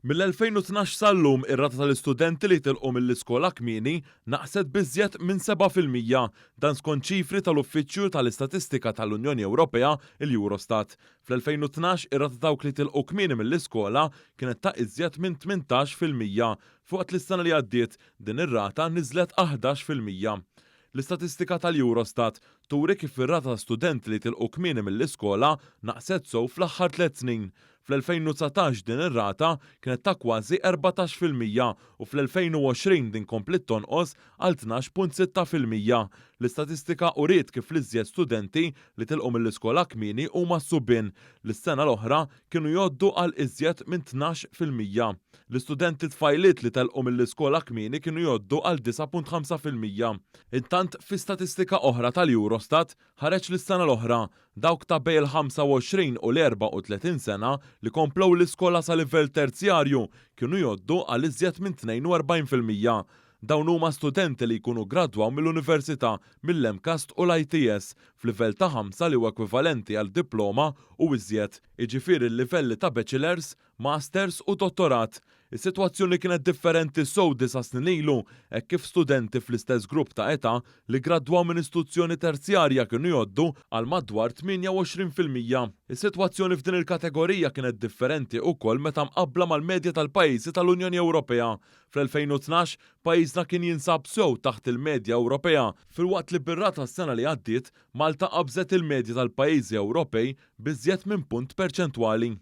Mill-2012 sal-lum ir-rata tal-istudenti li jitilqu mill-iskola kmieni naqset b'iżjed minn 7%, dan skont ċifri tal-Uffiċċju tal-Istatistika tal-Unjoni Ewropea, il-Eurostat. Fl-2012 ir-rata dawk li tilqu kmieni mill-iskola kienet ta' iżjed minn 18%, filwaqt li s-sena li għaddiet din ir-rata niżlet għal 11%. L-istatistika tal-Eurostat turi kif ir-rata ta' studenti li tilqu kmieni mill-iskola naqset sew fl-aħħar 3 snin. Fl-2019 din ir-rata kienet ta' kważi 14% u fl-2020 din kompliet tonqos għal 12.6%. L-istatistika uriet kif l-iżjed studenti li tilqu mill-iskola kmieni huma s-subien li s-sena l-oħra kienu jgħoddu għal iżjed minn 12%. L-istudenti tfajliet li telqu mill-iskola kmieni kienu jgħoddu għal 9.5%. Intant, fi statistika oħra tal-Eurostat ħareġ li s-sena l-oħra dawk ta' bejn il-25 u l-34 sena li komplew l-iskola sa livell terzjarju kienu jgħoddu għal iżjed minn 42%. Dawn huma studenti li jkunu gradwaw mill-università, mill-MCAST u l-ITS f'livell ta' 5 li huwa ekwivalenti għal diploma u iżjed, jiġifieri l-livelli ta' bachelors, masters u dottorat. Is-sitwazzjoni kienet differenti sew 9 snin ilu, hekk kif studenti fl-istess grupp ta' età li gradwaw minn istituzzjoni terzjarja kienu jgħoddu għal madwar 28%. Is-sitwazzjoni f'din il-kategorija kienet differenti wkoll meta mqabbla mal-medja tal-pajjiżi tal-Unjoni Ewropea. Fl-2012 pajjiżna kien jinsab sew taħt il-medja Ewropea, filwaqt li bir-rata s-sena li għaddiet Malta qabżet il-medja tal-pajjiżi Ewropej b'iżjed minn punt perċentwali.